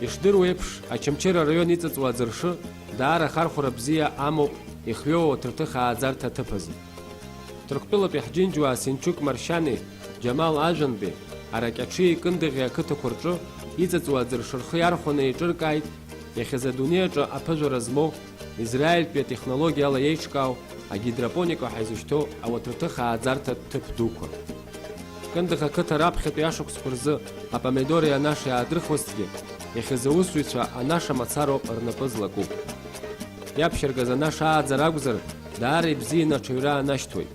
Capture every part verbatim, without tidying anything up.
Ишдыру еиԥш, Очамчыра араион иҵыҵуа аӡыршы даара ахархәара бзиа амоуп ихҩоу ауаҭырҭых ааӡарҭа аҭыԥ азы. Ҭырқәтәылатәи ҳџьынџьуаа Сенчук Маршьани Џьамал Ажәантәи, Аракьаҽи Кындыӷи ақыҭақәа рҿы иҵыҵуа аӡыршы рхы иархәаны еиҿыркааит иахьазы адунеи аҿы аԥыжәара змоу, Израильтәи атехнологиала еиҿкаау агидропоника ҳәа изышьҭоу ауаҭырҭых ааӡарҭатә ҭыԥ дуқәа. Кындыӷ ақыҭа раԥхьатәи ашықәсқәа рзы апомидори анаша иаадрыхуазҭгьы, иахьазы аусзуҩцәа анаша мацароуп рнапы злаку. Иаԥшьыргаз анаша ааӡара акәзар, даара ибзианы аҽаҩра анашьҭуеит.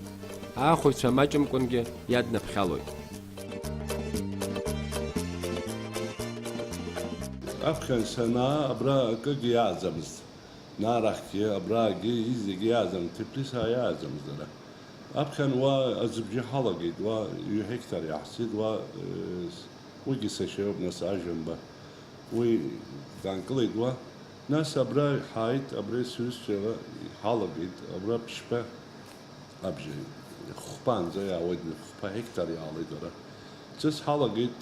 Аахәаҩцәа маҷымкәангьы иаднаԥхьалоит. Аԥхьан санаа, абра акыгьы иааӡамызт. Нарахьгьы, абраагьы, изегьы иааӡам, Ҭифлисаа иааӡамызт ара. Аԥхьан уа аӡыбжьы ҳалагеит, уа ҩы ҳеқтар иаҳцеит, уа, э, уигьы сашьа иоуп, нас, Ажәамба. Уи даанкылеит уа. Нас абра ҳааит, абра сҩызцәа иара ҳалагеит, абра ԥшьба абжьы, хәба анҵа иаауеит, хәба ҳеқтар иаалеит ара. Ҵыс ҳалагеит,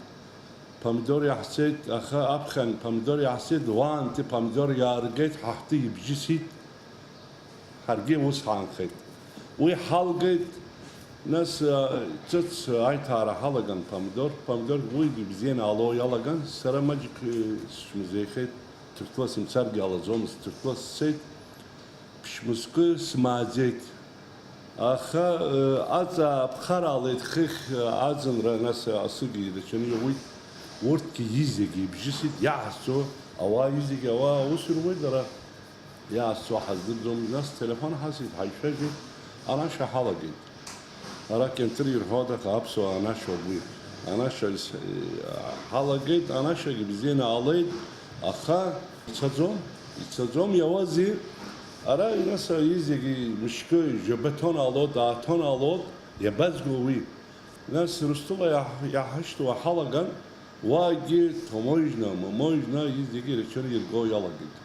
помидор иаҳцеит, аха аԥхьан помидор иаҳцеит, уаантәи помидор иааргеит, ҳа ҳтәы ибжьысит, ҳаргьы ус ҳаанхеит. Уи ҳалгеит, нас, а, ҵыс аиҭаара ҳалаган помидор, помидор уи ибзианы ало иалаган, сара маҷк, э, сҽмазеихеит, ҭырқәла сымцаргьы ҟалаӡомызт, ҭырқәла сцеит. Ԥшь-мызкы смааӡеит. Аха, э, аҵаа ԥхаралеит хыхь, э, аӡынра, нас, э, асыгьы ирацәаны иауеит. Урҭгьы изегьы ибжьысит, иаҳзцо ауаа изегьы ауаа аус руеит дара. Иаасцо ҳаздырӡом, нас телефон ҳасит, ҳаишәажәеит, анаша ҳалагеит. Ара кьынтыр ирҳәоит, аха аԥсуаа анашоуп уи. Анаша ис-, ҳалагеит, анашагьы бзианы ҟалеит, аха ицаӡом, ицаӡом, иауазеи? Ара инаса изегьы мышкы, жәаба тонна алоуп, аа тонна алоуп, иабазго уи? Нас Русҭула иаҳ-, иаҳашьҭуа ҳалаган, уаагьы таможна, маможна, изегьы ирацәаны ирго иалагеит.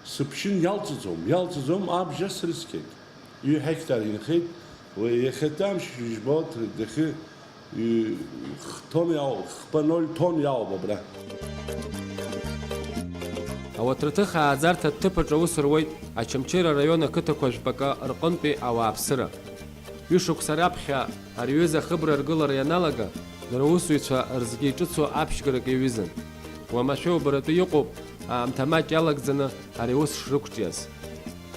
Сыԥшын, иалҵӡом, иалҵӡом, абжьы срыцқьеит. Ҩы ҳеқтар инхеит, уи иахьатәи амш ижәбоит, дахьы, ҩ-, х-, тонн иалоуп, хԥа ноль тонн иалоуп абра. Ауаҭраҭых ааӡарҭа аҭыԥ аҿы аус руеит Очамчыра араион ақыҭақәа жәпакы рҟынтәи ауааԥсыра. Ҩышықәса раԥхьа ари аҩыза ахыбра аргылара ианалага, дара аусзуҩцәа рзгьы иҿыцу аԥшьгарак иаҩызан. Уамашәа убаратәы иҟоуп аамҭа маҷ иалагӡаны ари аус шрықәҿиаз.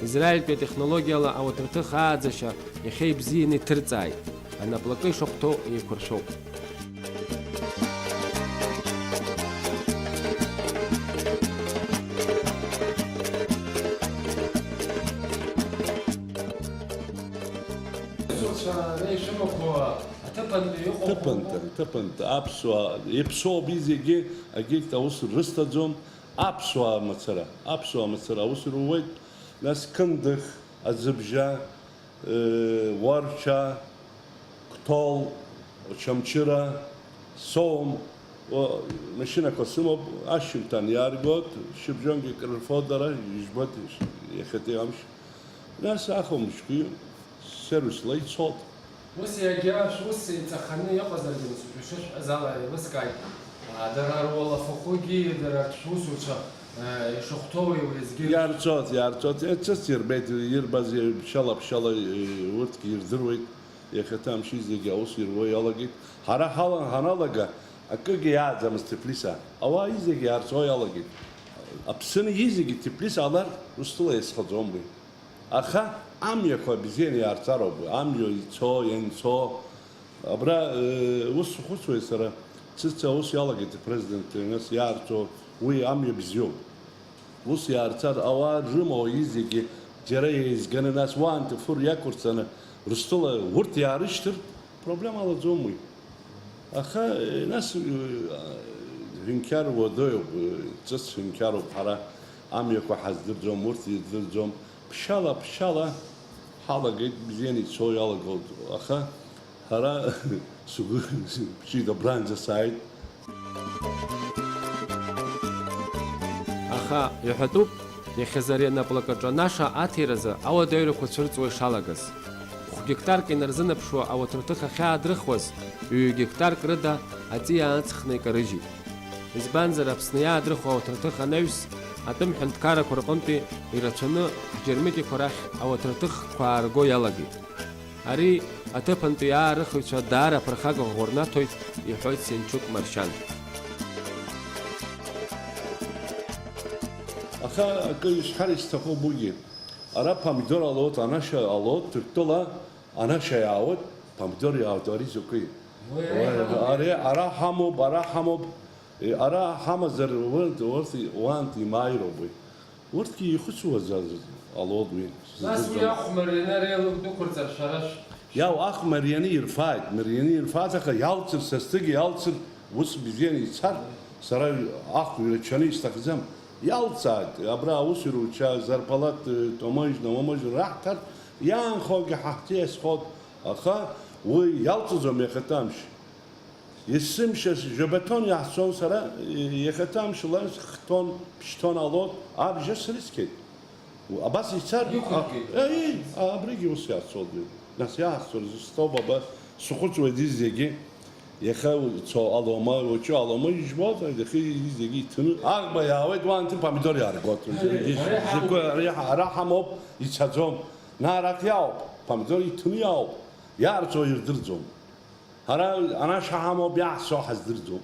Израильтәи атехнологиала ауаҭраҭых ааӡашьа иахьа ибзианы иҭырҵааит, анаплакы ишахәҭоу еиқәыршәоуп. Аусуцәа ишәымақәоу аҭыԥантәи иҟоуп. Ҭыԥанты, ҭыԥанты, аԥсуаа, иаԥсоуп зегьы, агьырҭ аус рысҭаӡом, аԥсуаа мацара, аԥсуаа мацара аус руеит, нас Кындыӷ, Аӡыбжьа, э, Уарча, Қәҭол, Очамчыра, Соум, о, машьынақәа сымоуп, ашьжьымҭан иааргоит, шьыбжьонгьы крырфо дара, ижәбоит иахьатәи амш. Нас ахәымшқәа сервисла ицоит. Ус иагьа, ус еиҵаханы иҟазаргьы, нас, ишышәҳәаз ала еилыскааит. А, дара руалафахәгьы, дара рҭшәусуцәа, а, ишахәҭоу еилазгьы. Иаарҵоит, иаарҵоит. Ецыс ирбеит, ирбаз ԥшьала-ԥшьала, э, урҭгьы ирдыруеит. Иахьаҭа амши зегьы аус ируа иалагеит. Ҳара ҳала-, ҳаналага, акыгьы иааӡамызт Ҭифлиса. Ауаа изегьы иаарҵо иалагеит. Аԥсны изегьы Ҭифлис алар, Урыстәыла иазхаӡом уи. Аха амҩақәа бзианы иаарцароуп, амҩа ицо, ианцо. Абра, э, ус схәыцуеит сара, ҵәыца аус иалагеит апрезидент, нас иаарцо, уи амҩа бзиоуп. Ус иаарцар, ауаа рымоу зегьы џьара еизганы, нас уаантәи фур иақәырцаны, Урыстәыла урҭ иаарышьҭыр, проблема алаӡом уи. Аха, э, нас, э, ҳәынқьар уадаҩуп, э, ҵыс ҳәынқьаруп ҳара, амҩақәа ҳаздырӡом, урҭ ирдырӡом. Ԥшьала, ԥшьала ҳалагеит, бзианы ицо иалагоит. Аха ҳара сгәы ԥҽит, абранӡа сааит. Аха, иҳәатәуп, иахьазы ари анаплакаҿы анаша аҭиразы ауадаҩрақәа цәырҵуа ишалагаз. Хә-гектарк инарзынаԥшуа ауаҭраҭых ахьаадрыхуаз, ҩ-гектарк рыда аҵиаа ыҵхны икарыжьит. Избанзар, Аԥсны иаадрыхуа ауаҭраҭых анаҩс, атәым ҳәынҭқаррақәа рҟынтәи ирацәаны ҳџьармыкьақәа рахь ауаҭраҭыхқәа аарго иалагеит. Ари аҭыԥантәи аарыхыҩцәа даара аԥырхага ӷәӷәа рнаҭоит, иҳәоит Сенчук Маршьан. Аха акы исҳәар исҭахуп уигьы. Ара помидор алоуеит, анашьа алоуеит, Ҭырқәтәыла анашьа иаауеит, помидор иаауеит, ари закәи? Уи Уи, ари ҳамоуп. Ари ара ҳамоуп, ара ҳамоуп. Е, ара ҳамазар, урҭ, урҭ уантә имааироуп уи. Урҭгьы ихәыцуаз алоуп уи. Нас уи ахә марианы ара еилыдәықәырҵар шәара шә-, Иау, ахә марианы ирфааит, марианы ирфааит, аха иалҵыр, са сҭыгьы иалҵыр, ус бзианы ицар, сара ахә ирачаны исҭахӡам. Иалҵааит, абра аусураҿы зарплат, э, томоижь, номоижь раҳҭар, иаанхогьы ҳаҳҭиасхот, аха уи иалҵӡом иахьатәи амш. Есымша жәабатон иаҳцон сара, иахьатәи амшала хтон, ԥшьҭон алоуп, абжа срыцқьеит. Абас ицар, Иқәыргеит. А, еи, абригьы ус иаҳцоит. Нас иаҳцо рзы стоп аба, схәыцуеит зегьы. Иахьа ицо алома, уаҵәы алома ижәбоит, иахьа зегьы иҭыны. Аӷба иаауеит, уаанӡа помидор иааргоит. Ари, Зегьы ари зегьы ҳамоуп. Ари ҳа-, ара ҳамоуп, ицаӡом. Нарак иаауп, помидор иҭыны иаауп. Иаарҵо ирдырӡом. Ҳара анашьа ҳамоуп, иаҳцо ҳаздырӡом.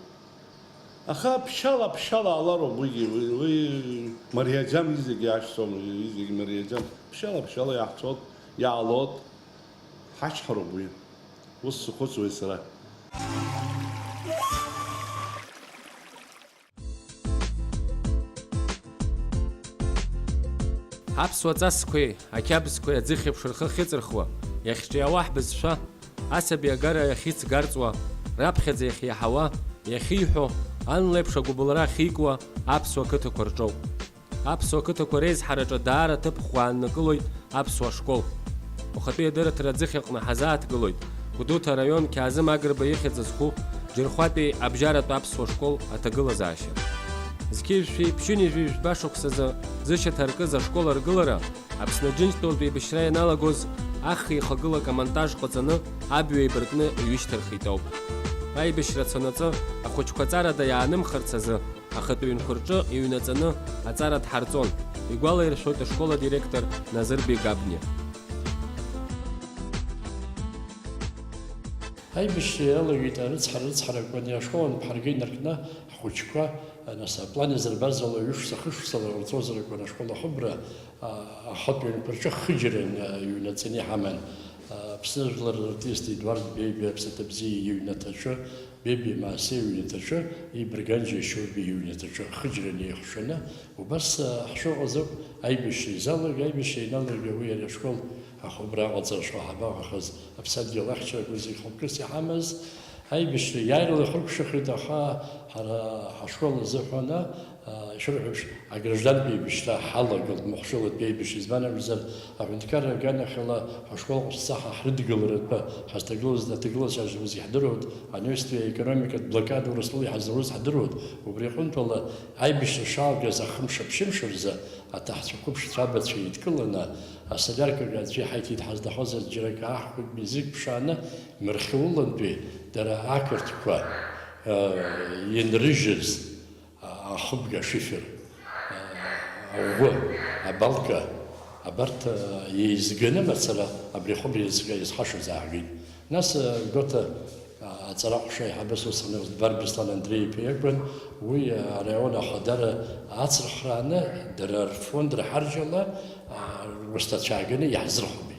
Аха ԥшьала, ԥшьала алароуп уигьы, уи, уи мариаӡам, изегьы ашьцом, изегьы мариаӡам. Ԥшьала, ԥшьала иаҳцот, иаалот, ҳачҳароуп уи. Ус схәыцуеит сара. Аԥсуа ҵасқәеи ақьабзқәеи аӡыхь еиԥш рхы ахьыҵырхуа, иахьҿиауа ҳбызшәа, асаби агара иахьицгарҵуа, раԥхьаӡа иахьиаҳауа, иахьиҳәо, ан леиԥш агәыбылра ахьикуа аԥсуа қыҭақәа рҿоуп. Аԥсуа қыҭақәа реизҳараҿы даара ҭыԥ ӷәӷәа ааннакылоит аԥсуа школ. Ухатәи адырраҭара аӡыхь аҟны ҳазааҭгылоит Гәдоуҭа араион Қьаазым Агрба ихьӡ зху Џьырхәатәи абжьаратә аԥсуа школ аҭагылазаашьа. Зқьи жәшәи ԥшьынҩажәи жәба шықәсазы зышьаҭа аркыз ашкол аргылара Аԥсны Џьынџьтәылатә еибашьра ианалагоз, ахха ихагылак амонтаж ҟаҵаны, абҩа еибаркны иҩышьҭырхит ауп. Аибашьра цонаҵы, ахәыҷқәа ҵарада иаанымхарц азы, ахатә ҩынқәа рҿы иҩнаҵаны аҵара дҳарҵон, игәалаиршәоит ашкол адиректор Назырбеи Габниа. Аибашьра иалагеит арыцҳара-, рыцҳарақәа, ани ашкол анԥҳарга инаркны ҳхәыҷқәа, нас аплан иазырбаз ала ҩышықәса, хышықәсала ирҵозар акәын ашкол ахыбра, а, ахатә ҩынқәа рҿы хыџьара ина-, иҩнаҵаны иҳаман. А, Аԥсны жәлар рартист Едуард Бебиа аԥсаҭа бзиа иҩнаҭаҿы, Бебиа Маасиа иҩнаҭаҿы, Ибырган Џьашьоби иҩнаҭаҿы хыџьара инеихшаны, убас, а, ҳшыҟаз ауп аибашьра изалага, аибашьра иналага уи ари ашкол ахыбра аҟаҵара шуаҳабахахаз аԥсадгьыл ахьчарақәа зегь хықәкыс иҳамаз, аибашьра иааирала ихыркәшахеит, аха ҳара ҳашкол азыҳәан, а, ишырҳәо еиԥш, аграждантә еибашьра ҳалагылт, махәшәылатәи аибашьра, избан акәзар, аҳәынҭқарра аганахьала ҳашкол ҟаԥшьцаҳа ҳрыдгыларатәы ҳазҭагылаз, аҭагылазаашьа зегь ҳдыруеит, анаҩстәи аекономикатә блокада Урыстәыла иҳазыруз ҳдыруеит, убри аҟынтә ала аибашьра шаалгаз ахымш-аԥшьымш рзы аҭаҳцәа қәыԥшцәа абацәа еидкыланы, асолиаркак аӡәы иҳаиҭеит, ҳазҭахоз аӡә џьарак аахәеит, мизик ԥшааны, Мырхьуулантәи дара ақырҭқәа, э, инрыжьыз, а-, ахыбга, ашифер, а-, аӷәы, абалка, абарҭ, а, еизганы мацара абри ахыбра иазҳашаз аагеит. Нас, а, Гәдоуҭа, а, аҵара аҟәша аиҳабы ус аныз Дбар Беслан Андреи-иԥа иакәын, уи, а, араион ахадара ацырхрааны, дара рфонд рҳарџьала, а, русҭцәа ааганы иаҳзырхәеит.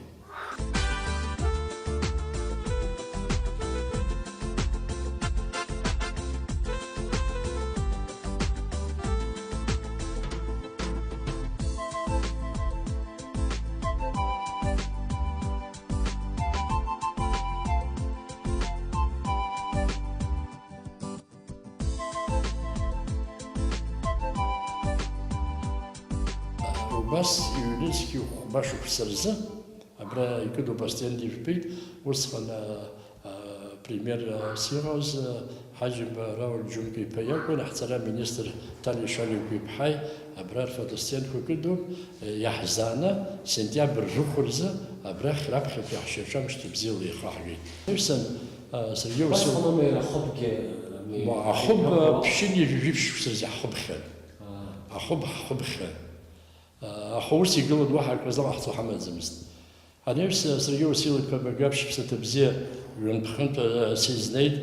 Убас ҩнызқьи хәба шықәса рзы абра икыдуп астенд ижәбеит, усҟан, а, а, премьерс иҟаз, а, Ҳаџьымба Рауль Џьумка-иԥа иакәын, ҳҵара аминистр Ҭали Шалиу-иԥҳаи абра рфотостендқәа кыдуп, а, иаҳзааны, сентиабр жәохә рзы абрахь раԥхьатәи ҳшьаҿа мшьҭа бзиала ихаҳгеит. Ивсан, а, Сергеи Васил- Убасҟаноума иара ахыбгьы Ма, ахәыба ԥшьынҩажәи жәиԥшь шықәса рзы иаҳхәыԥхьан. Ахәыба ҳхәыԥхьан. Аха ус игылан, уаҳа акы злаҟаҳҵо ҳамаӡамызт. Ҳанеҩс, саргьы Уасил-иԥа Багаԥшь иԥсаҭа бзиа ҩынтә-хынтә, а, сизнеит.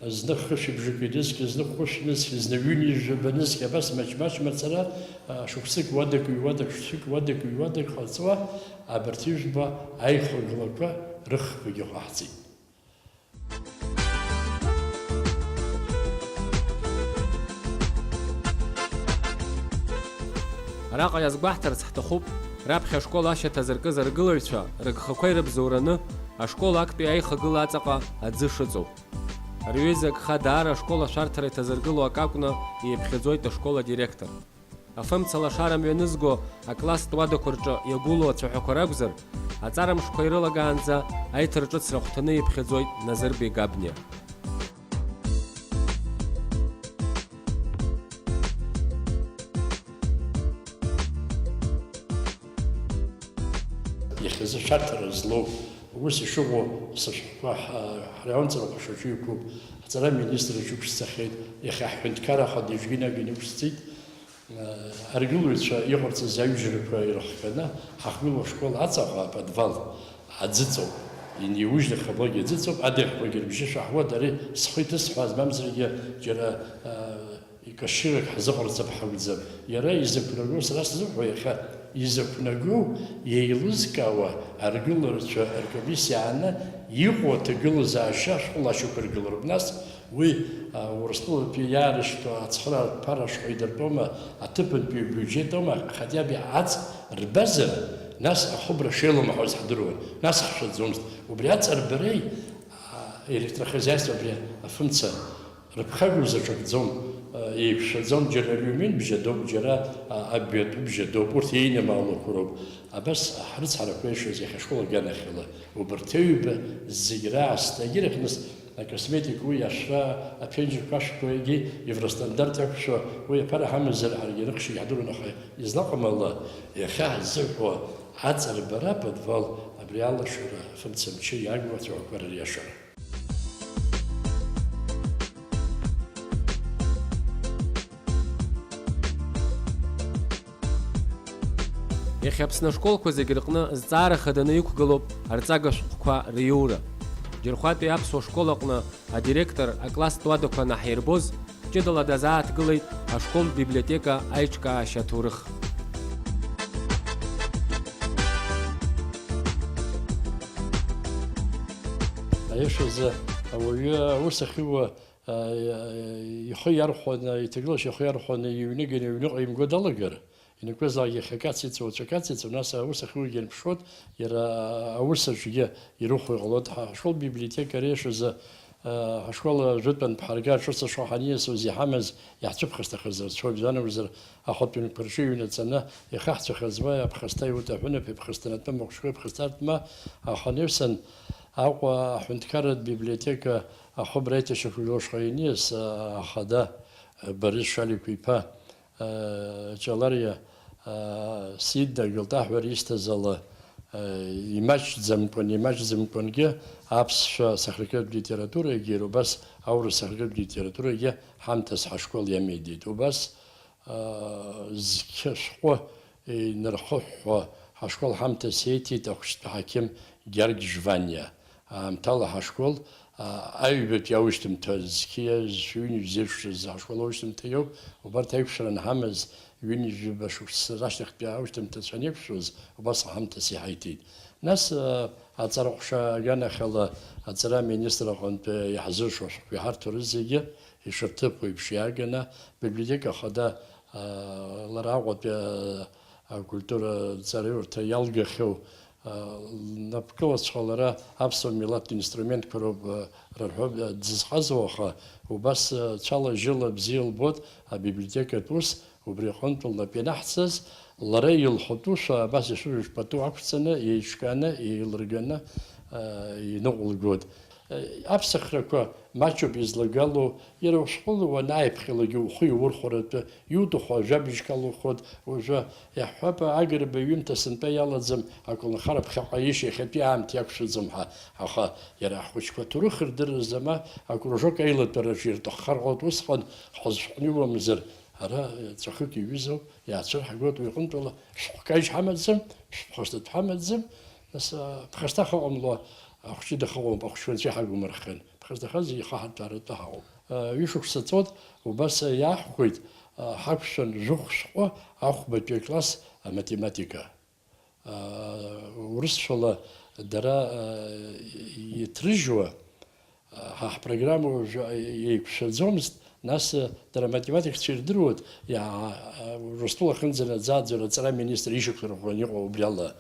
Зны хышә-ибжаки нызқь, зны хәышә нызқь, зны ҩынҩажәаба нызқь, абас маҷ-маҷ мацара, а, шықәсык уадак, ҩ-уадак, шықәсык уадак, ҩ-уадак ҟарҵауа, абарҭ ижәба аихагылақәа рыхқәагьы ҟаҳҵеит. Араҟа иазгәаҳҭарц ҳҭахуп, раԥхьа ашкол ашьаҭа зыркыз аргылаҩцәа рыгхақәа ирыбзоураны, ашкол актәи аихагыла аҵаҟа аӡы шыҵоу. Рҩыза агха даара ашкол ашәарҭара иҭазыргыло акы акәны ииԥхьаӡоит ашкол адиректор. Афымца лашара мҩанызго акласстә уадақәа рҿы иагәылоу ацәаҳәақәа ракәзар, аҵара мшқәа ирылагаанӡа аиҭарҿыцра ахәҭаны иԥхьаӡоит Назырбеи Габниа. Иахьазы шәарҭара злоу, ус ишыҟоу сышәҟәқәа ҳа-, ҳраионҵарахә шаҿу иқәуп, ҳҵара министр аҿы иқәсҵахьеит, иахьа ҳҳәынҭқарра ахада Евгений Агин иқәсҵеит. Аргылаҩцәа иҟарҵаз аҩыжәрақәа ирыхҟьаны, ҳахгылоу ашкол аҵаҟа аподвал аӡыҵоуп. Инеиужьны хаблагьы аӡыҵоуп, адыхьқәагьы рыбжьы шәаҳуа, дара схы иҭысҳәааз, мамзаргьы џьара, а, икашьырак ҳзыҟарҵап ҳакәӡам. Иара изықәнаго, сара сзыҳәа иахьа изықәнаго, еилызкаауа аргылаҩцәа ркомиссиа ааны иҟоу аҭагылазаашьа ашәҟәы лашьақәыргылароуп. Нас Уи, а, Урыстәылатәи иаарышьҭуа ацхырааратә ԥара шҟа идыртәома, аҭыԥантәи абиуџьетома, хотя бы аҵ рбазар, нас ахәыбра шеилымҳауаз ҳдыруан, нас ҳшәаӡомызт. Убри аҵарбареи, а, електрохозяйство абри афымца рыԥхагоу заҵәыкӡом, а, еиқәшәаӡом, џьара алиумин бжьадоуп, џьара, а, абиатәы бжьадоуп, урҭ еинамаалақәа роуп. Абас ҳрыцҳарақәа ишаз иахьа ашкол аганахьала, убарҭ аҩба зегь раасҭа, егьырахь нас, акосметика, уи ашәра, аԥенџьырқәа ашәқәа, егьи евростандарт иақәшәо, уи аԥара ҳамазар, ҳаргьы рыхшьагь ҳдыруан, аха излаҟамала, иахьа ҳзыҳәо аҵарбара аподвал абри алашара, афымцамчы иагу ацәаҳәақәа рыриашара. Иахьа Аԥсны ашколқәа зегь рҟны зҵаара хаданы иқәгылоуп арҵага шәҟәқәа риура. Џьырхәатәи аԥсуа школ аҟны адиректор акласстә уадақәа анаҳирбоз, ҷыдала дазааҭгылеит ашколтә библиотека аиҿкаашьа аҭоурых. Аиашазы, ауаҩы аус ахьиуа, а, ихы иархәаны, иҭагылашьа ихы иархәаны иҩныганы аҩныҟа имго далагар, Инықәызаалак иахьа кациҵо, уаҵәы кациҵо, нас аус ахьугьы анԥшуеит, иара аус аҿгьы ирыхәо иҟалоит. Ҳа-, ҳашкол библиотека ари ашазы, а, ҳашкол ажәытәан ԥҳарга ҿыц ашҟа ҳаниасуаз иҳамаз, иаҳцәыԥхасҭахаз рацәоуп, изанакәзар, ахатәы ҩнқәа рҿы иҩнаҵаны иахаҳцәахьаз уа аԥхасҭа иуҭаҳәын, аԥеиԥхасҭанатәы махәшьқәа иԥхасҭартә ма, аха анеҩсан Аҟәа аҳәынҭқарратә библиотека ахыбра аиҭашьақәа лышҟа иниас, а, ахада, а, Борис Шалиқәа иԥа, Ҷалариа, сиднагылт аҳәара исҭаз ала, имаҷӡамкәан, имаҷӡамкәангьы аԥсшәа сахьаркыратә литературагьы, иара убас аурыс сахьаркыратә литературагьы ҳамҭас ҳашкол иамеидеит. Убас, зқьы шәҟәы инархыҳәҳәо ҳашкол ҳамҭас иеиҭеит ахәыҷтәы ҳақьым Гьаргь Жваниа. Аамҭала ҳашкол, а, аҩбатәи аушьҭымҭа зқьи жәшәи ҩынҩажәи жәеиза шықәса азы ҳашкол аушьҭымҭа иоуп. Убарҭ аиқәшара анҳамаз, ҩынҩажәи жәаба шықәса рашьҭахьтәи аушьҭымҭацәа анеиқәшәоз, убас аҳамҭас иҳаиҭеит. Нас, а, аҵара ҟәша аганахьала аҵара аминистр аҟынтәи иаҳзыршо ашәҟәқәа иҳарҭо рызегьы ишырҭыԥу еиԥш иааганы, абиблиотека ахада, а, лара Аҟәатәи, а, акультура ҵараиурҭа иалгахьоу, а, напкылацәа лара аԥсуа милаҭтә инструментқәа роуп, а, рҳәоит, а, дзызҟазоу, аха убас, а, цәала-жьыла бзиа лбоит абиблиотекатә ус, убри аҟынтә лнапы ианаҳҵаз, лара илҳәатәушәа абас ишәыжәжә пату ақәҵаны, еиҿкааны, еилырганы, а, иныҟәылгоит. Аԥсахрақәа маҷуп излагало, иара ушәҟәыла уанааиԥхьалак ухы иурхәаратәы, иуҭаху ажәабжьк алухуеит. Уажәы иаҳҳәап, Агрба иҩымҭа сынтәа иалаӡам, аколнхара ԥхьаҟа ишьа иахьатәи аамҭа иақәшәаӡом ҳәа, аха иара ҳхәыҷқәа аҭоурых рдырразы ма акружок аилатәараҿы ирҭаххар ҟалоит, усҟан ҳазшәҟәны иуамзар, ара ҵәахык иҩызоуп. Иаацәырҳагоит уи аҟынтәала шәҟәкажь ҳамаӡам, шәԥхасҭатә ҳамаӡам, нас, а, ԥхасҭаха ҟамло ахәҷы дахыҟоуп, ахәҷқәа анцәа иҳагумырххьан, ԥхасҭахаз ихаҳарҭәааратәы ҳаҟоуп. А, ҩышықәса ҵуеит, убас иаҳхәеит, а, ҳақәшәан жәохә шәҟәы ахәбатәи акласс аматематика. Аа, урысшәала дара, аа, иҭрыжьуа, ҳа ҳпрограмма уажәы еиқәшәаӡомызт, нас, дара аматематикцәа ирдыруеит, иа-, Урыстәыла ахьынӡанаӡааӡо аҵара аминистр ишьақәырӷәӷәаны иҟоу убри ала.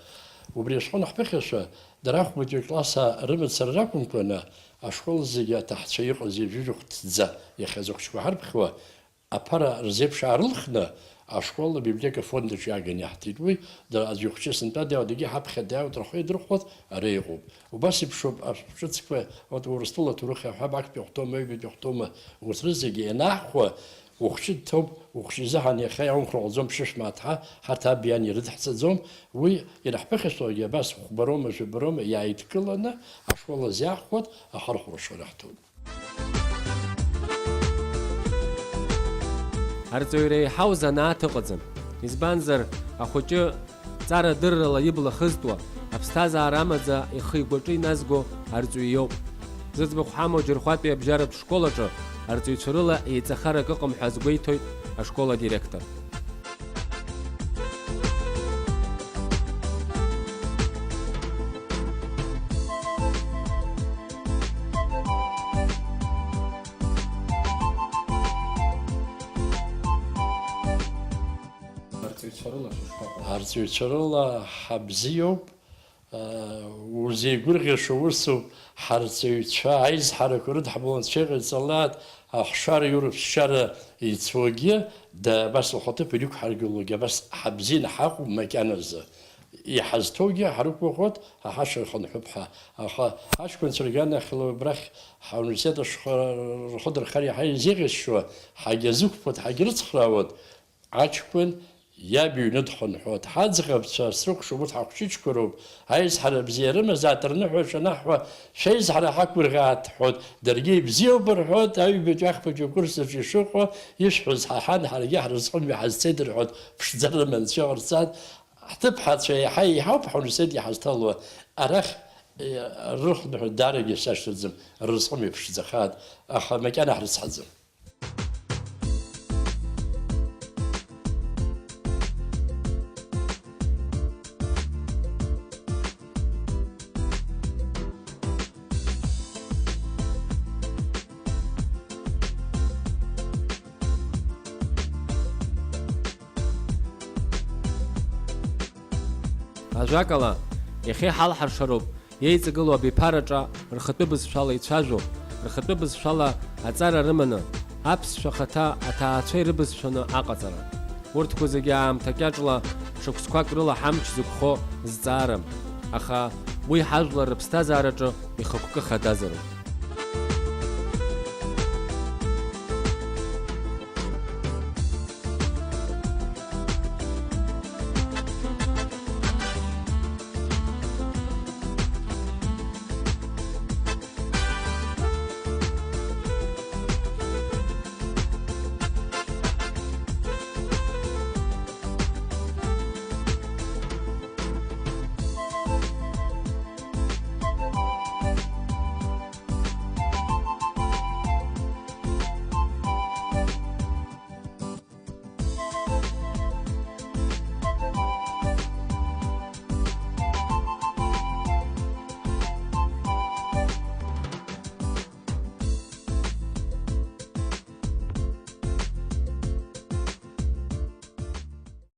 Убри ашәҟәы анаҳԥыхьашәа, дара ахәбатәи акласс рымацара ракәымкәаны, ашкол зегьы аҭаҳцәа иҟаз ҩажәижәохә ҭӡа иахьазы ахәыҷқәа ҳарԥхьуа, аԥара рзеиԥш аарылхны, ашкол абиблиотека фонд аҿы иааганы иаҳҭеит. Уи, дара аӡәы ихәҷы сынтәа дааиуа, дагьы ҳаԥхьа дааиуа, рхы иадырхәоит, ара иҟоуп. Убас еиԥшуп ашәҟәы ҿыцқәа, урҭ Урыстәыла аҭоурых иаҳҳәап, актәи ахәтома, ҩбатәи ахәтома, урҭ рызегьы ианаҳхуа, ухәҷы дҭоуп, ухәҷы изыҳәан иахьа иаумхәар ҟалӡом, ԥшьышә мааҭ ҳа, ҳарҭ аби ани ирыдҳҵаӡом. Уи, иара ҳԥыхьашәагьы абас хәбароума, жәабароума иааидкыланы ашкол азы иаҳхәоит, ахархәара шоура ҳҭоуп. Арҵаҩра еиҳау занааҭ ыҟаӡам. Избанзар, ахәыҷы ҵарадыррала ибла хызтуа, аԥсҭазаара амаӡа ихы-игәаҿы иназго арҵаҩы иоуп. Зыӡбахә ҳамоу Џьырхәатәи абжьаратә школ аҿы арҵаҩцәа рыла еиҵахарак ыҟам ҳәа азгәеиҭоит ашкол адиректор. Арҵаҩцәа рыла шәышԥаҟоу? Арҵаҩцәа рыла ҳабзиоуп. Узеигәырӷьаша усуп, ҳарҵаҩцәа аизҳарақәа рыдҳбалон цәеиҟаиҵалааит, аҳәшьара иоур ԥсшьара ицогьы, да, абас лхаҭыԥ ириқәҳаргылогьы абас ҳабзианы ҳаҟоуп макьаназы. Иҳазҭоугьы ҳарықәгәыӷуеит, ҳа ҳашьра хынҳәып ҳәа. Аха аҷкәынцәа рганахьала убрахь ҳауниверситет ашҟа рхы дырхар иаҳа изеиӷьасшьоит, ҳагьазықәԥоит, ҳагьрыцхраауеит. Аҷкәын иаб иҩны дхынҳәуеит. Ҳаӡӷабцәа срыкәшоуп, урҭ ҳахәҷыҷқәа роуп. Аизҳара бзиа рымазааит, рныҳәа шанаҳҳәа, шәеизҳара ҳақәгәырӷьааит ҳҳәоит. Даргьы ибзиоуп рҳәоит, аҩбатәи ахԥатәи акурс аҿы ишыҟоу, ишәҳәоз ҳаҳан, ҳаргьы ҳразҟымҩа ҳазцеит рҳәоит, ԥшӡа рыман, цәа ҟарҵан, ҳҭыԥҳацәа еиҳа еиҳауп ҳуниверситет иҳазҭало. Арахь, е, рыхынҳәра даарагьы сашьҭаӡам, рразҟымҩа ԥшӡахааит, аха макьана ҳрыцҳаӡам. Ажәакала, иахьа иҳалҳаршароуп, иеиҵагылоу абиԥараҿы рхатәы бызшәала ицәажәо, рхатәы бызшәала аҵара рыманы, аԥсшәа ахаҭа аҭаацәа ирыбызшәаны аҟаҵара. Урҭқәа зегьы аамҭа кьаҿла шықәсқәак рыла ҳамч зықәхо зҵаарам, аха уи ҳажәлар рыԥсҭазаараҿы ихықәкы хадазароуп.